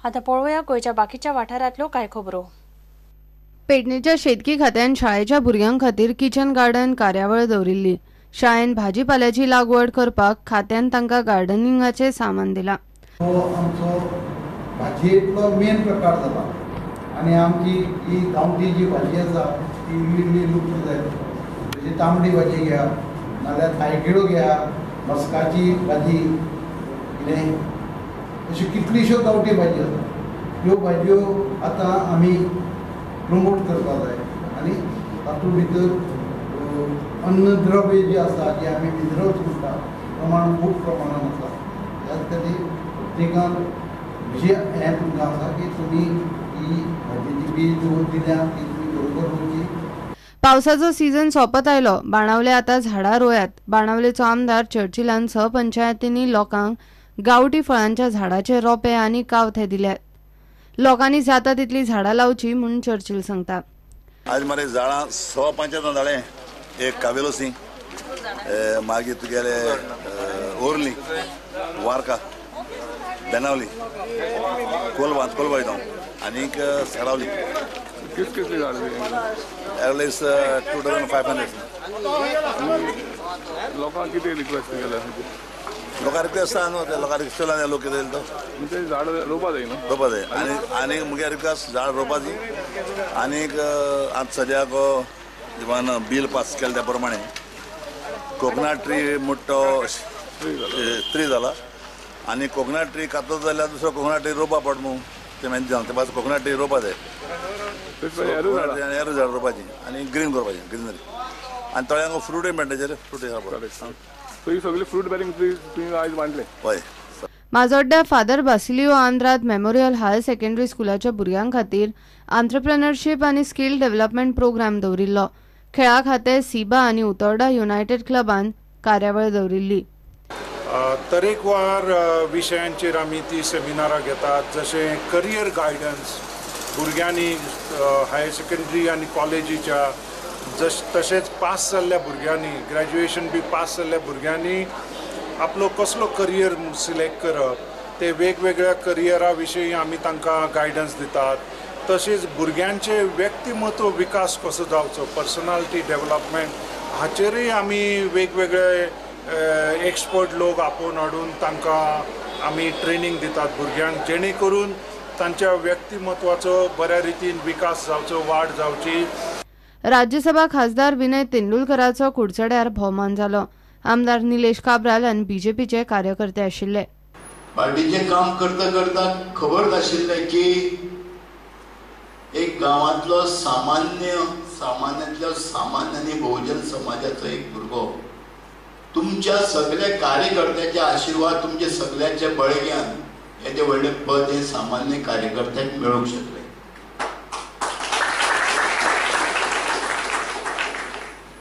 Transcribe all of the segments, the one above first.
आतां पळोवया गोंयच्या बाकीच्या वाठारांतल्यो कांय खबरो. पेडणेच्या शेतकी खात्यान शाळेच्या भुरग्यां खातीर किचन गार्डन कार्यावळ दवरिल्ली. शाळेन भाजीपाल्याची लागवड करपाक खात्यान तांकां गार्डनिंगाचें सामान दिलां. हो आमचो भाजयेंतलो मेन प्रकार जाला आनी आमची ही गांवठी जी भाजी आसा ती इल्ली इल्ली लुप्त जायत. जशी तांबडी भाजी घ्या, नाल्यार तायकिळो घ्या, मस्काची भाजी, कितें अश्यो कितल्योश्यो गांवठी भाजी आसा. ह्यो भाजयो आतां आमी प्रमोट करपाक जाय आनी तातूंत भितर अन्नद्रव्य जे आसा जे आमी मिनरल्स म्हणटा प्रमाण खूब प्रमाणान आसा. त्याच खातीर प्रत्येकान म्हजें हें तुमकां आसा की तुमी ही भाजयेची बीज दिल्या ती तुमी बरोबर रोवची. पावसाचो सीझन सोंपत आयलो. बाणावले आतां झाडां रोयात. बाणावलेचो आमदार चर्चिलान सहपंचायतींनी लोकांक गांवठी फळांच्या झाडाचे रोपे आनी कावथे दिल्यात. लोकांनी जाता तितली झाडां लावची म्हूण चर्चिल सांगता. आज मरे झाडां 5.25 झाडें, एक कावेलोसी, मागीर तुगेले ओर्ली, वारका, बेनावली, कोलवा, कोलवा आनीक साडावली. कितली झाडां? At least 2500. लोकांक कितें रिक्वेस्ट केल्या? लोकां रिक्वेस्ट आसा न्हू, लोकां रिक्वेस्ट लोक कितें तो म्हणजे झाड रोवपा जाय न्हू, रोवपा जाय. आनी आनी मुगे रिक्वेस्ट झाड रोवपाची. आनीक आतां सद्याक इवन बील पास केलें त्या प्रमाणे कोकोनट ट्री म्हणटा ट्री जाला आनी कोकोनट ट्री कातलो जाल्यार दुसरो कोकोनट ट्री रोवपा पड न्हू, तें मागीर जालें. ते पासून कोकोनट ट्री रोवपा जाय, हेर झाड रोवपाची आनी ग्रीन करपाचें, ग्रिनरी. आनी थोड्यांक फ्रुटूय मेळटा, फ्रूट. सो ही सगळी फ्रूट बेरिंग ट्री तुवें आयज मांडले. हय. Majorda Father Basilio Andrade memorial higher secondary स्कुलाच्या भुरग्यां खातीर आंत्रप्रेनरशीप आनी स्कील डेव्हलपमेंट प्रोग्राम दवरिल्लो. खेळा खातें, सीबा आनी उतोर्डा युनायटेड क्लबान कार्यावळ दवरिल्ली. तरेकवार विशयांचेर आमी ती सेमिनारां घेतात, जशें करियर गायडन्स भुरग्यांनी हायर सेकंडरी आनी कॉलेजीच्या, तशेंच पास जाल्ल्या भुरग्यांनी, ग्रॅज्युएशन बी पास जाल्ल्या भुरग्यांनी आपलो कसलो करियर सिलेक्ट करप, ते वेगवेगळ्या करियरा विशीं आमी तांकां गायडन्स दितात. तशेंच भुरग्यांचे व्यक्तिमत्व विकास कसो जावचो, पर्सनालिटी डेव्हलपमेंट, हाचेरूय आमी वेगवेगळे एक्सपर्ट लोक आपोवन हाडून तांकां आमी ट्रेनींग दितात भुरग्यांक, जेणे करून तांच्या व्यक्तिमत्वाचो बऱ्या रितीन विकास जावचो, वाड जावची. राज्यसभा खासदार विनय तेंडुलकराचो कुडचड्यार भोवमान जालो. आमदार निलेश काब्राल आनी बीजेपीचे कार्यकर्ते आशिल्ले. पार्टीचें काम करता करता खबर नाशिल्लें की एक गांवांतलो सामान्य, सामान्यांतलो सामान्य आनी बहुजन समाजाचो एक भुरगो तुमच्या सगळ्या कार्यकर्त्याचे आशिर्वाद, तुमच्या सगळ्यांच्या बळग्यान येदें व्हडलें पद हें सामान्य कार्यकर्त्यांक मेळूंक शकलें.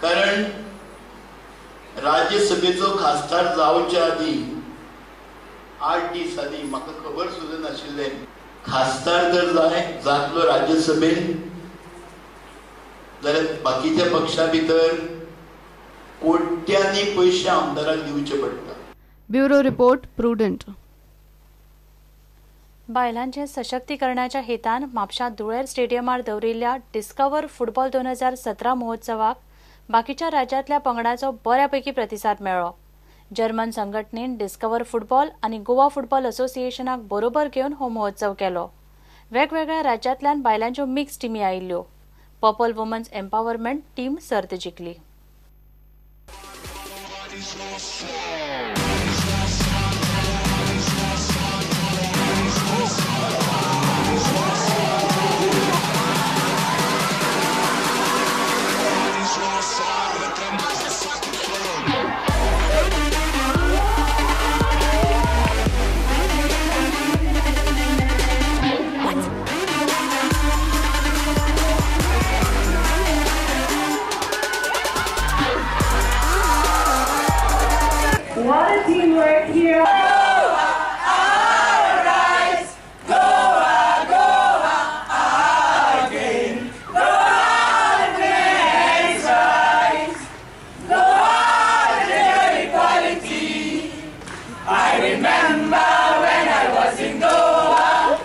कारण राज्यसभेचो खासदार जावच्या आदीं 8 दीस आदीं म्हाका खबर सुद्दां नाशिल्लें खासदार जर जाय जातलो राज्यसभेन जाल्यार बाकीच्या पक्षा भितर कोट्यांनी पयशे आमदारांक दिवचे पडटा. Bureau report, Prudent. बायलांचे सशक्तीकरणाच्या हेतान म्हापशां धुळेर स्टेडियमार दवरिल्ल्या डिस्कवर फुटबॉल 2017 महोत्सवाक बाकीच्या राज्यांतल्या पंगडाचो बऱ्यापैकी प्रतिसाद मेळ्ळो. जर्मन संघटनेन डिस्कवर फुटबॉल आनी गोवा फुटबॉल असोसिएशनाक बरोबर घेवन हो महोत्सव केलो. वेगवेगळ्या राज्यांतल्यान बायलांच्यो मिक्स टिमी आयिल्ल्यो. पर्पल वुमन्स एम्पावरमेंट टीम सर्त जिखली. What a teamwork here. Goa, our rights. Goa, Goa, again. Goa, next rights. Goa, gender equality. I remember when I was in Goa.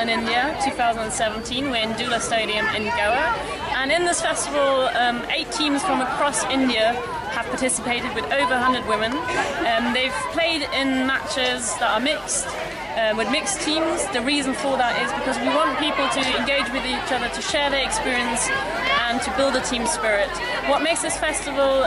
in India 2017. We're in Dula Stadium in Goa. And in this festival, 8 teams from across India have participated with over 100 women. They've played in matches that are mixed, with mixed teams. The reason for that is because we want people to engage with each other, to share their experience and to build a team spirit. What makes this festival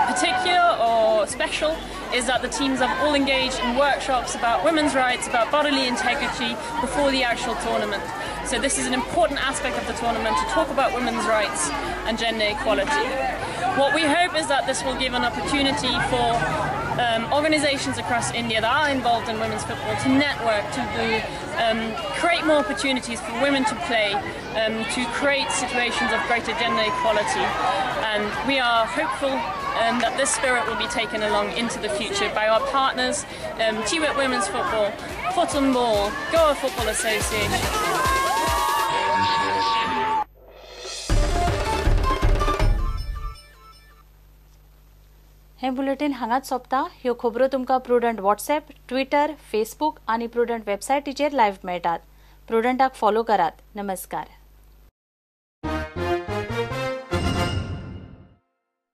particular or special is that the teams have all engaged in workshops about women's rights, about bodily integrity before the actual tournament. So this is an important aspect of the tournament, to talk about women's rights and gender equality. What we hope is that this will give an opportunity for organizations across India that are involved in women's football to network, to create more opportunities for women to play, to create situations of greater gender equality. And we are hopeful that this spirit will be taken along into the future by our partners, Tibet Women's Football, Foot and Ball, Goa Football Association. हें bulletin हांगाच सोंपता. ह्यो खबरो तुमकां prudent WhatsApp, Twitter, Facebook आनी prudent वेबसायटीचेर live मेळटात. प्रुडंटाक follow करात. नमस्कार.